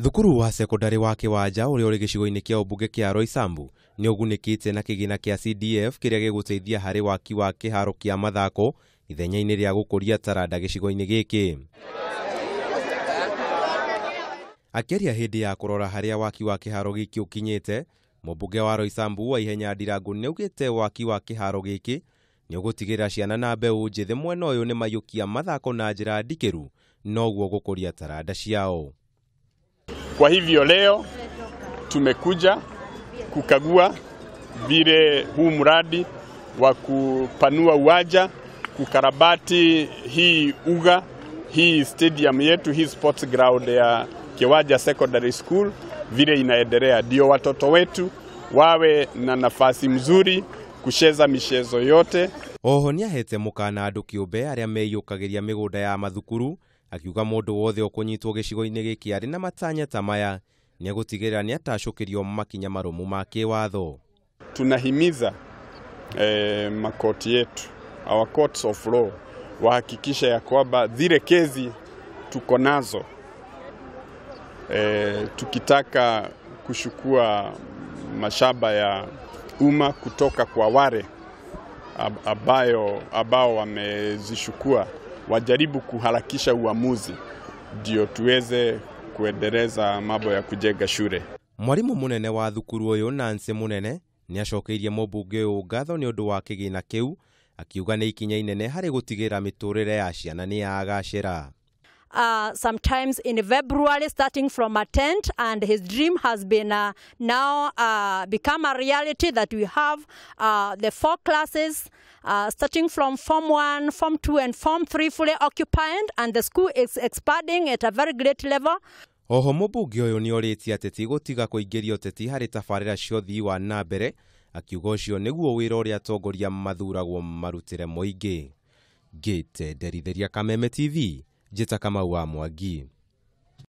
Thukuru wa sekondari wa Kĩwanja ũrĩa ũrĩ gĩcigo-inĩ kĩa ũmbunge kĩa Roysambu nĩ ũgunĩkĩte na kĩgĩna kĩa CDF kĩrĩa gĩgũteithia harĩ waki wa kĩharo kĩa mathako ithenya-inĩ rĩa gũkũria taranda gĩcigo-inĩ gĩkĩ. Akĩaria hĩndĩ ya kũrora harĩa waki wa kĩharo gĩkĩ ũkinyĩte, mũmbunge wa Roysambu Waihenya Ndirangu nĩaugĩte waki wa kĩharo gĩkĩ nĩ ũgũtigĩrĩra ciana na mbeũ njĩthĩ mwena ũyũ nĩ maiyũkia mathako na njĩra ndikĩru noguo gũkũria taranda ciao. Kwa hivyo leo tumekuja kukagua vile huu mradi wa kupanua uwanja, kukarabati hii uga, hii stadium yetu, hii sports ground ya Kiwanja Secondary School vile inaendelea, ndio watoto wetu wawe na nafasi mzuri kucheza michezo yote. Oho nĩahete mũkana andũ kĩũmbe arĩa meiyũkagĩria mĩgũnda ya mathukuru, akiuga mũndũ wothe ũkũnyitwo gĩcigo-inĩ gĩkĩ arĩ na matanya ta maya nĩegũtigĩrĩra nĩatacũkĩrio makinya marũmu ma kĩwatho. Tunahimiza makoti yetu, our courts of law, wahakikishe ya kwamba zile kesi tuko nazo, tukitaka kushukua mashamba ya umma kutoka kwa wale ambao wamezishukua, wajaribu kuharakisha uamuzi ndio tuweze kuendeleza mambo ya kujenga shule. Mwarimu munene wa thukuru ũyũ Nancy Munene nĩacokeirie mũmbunge ũyũ ngatho nĩ ũndũ wa kĩgĩna kĩu, akiuga nĩ ikinya inene harĩ gũtigĩrĩra mĩtũrĩre ya ciana nĩ yagacĩra. Sometimes in February, starting from a tent, and his dream has been now become a reality that we have the 4 classes starting from Form 1, Form 2 and Form 3 fully occupied, and the school is expanding at a very great level. Oho mũmbunge ũyũ nĩorĩtie ateti gũtiga kũingĩria ũteti harĩ tabarĩra cia ũthii wa na mbere, akiuga ũcio nĩguo wĩra ũrĩa atongoria mathuragwo marutĩre mũingĩ. Ngĩte Nderitheria Kameme TV, Njĩta Kamau wa Mwangi.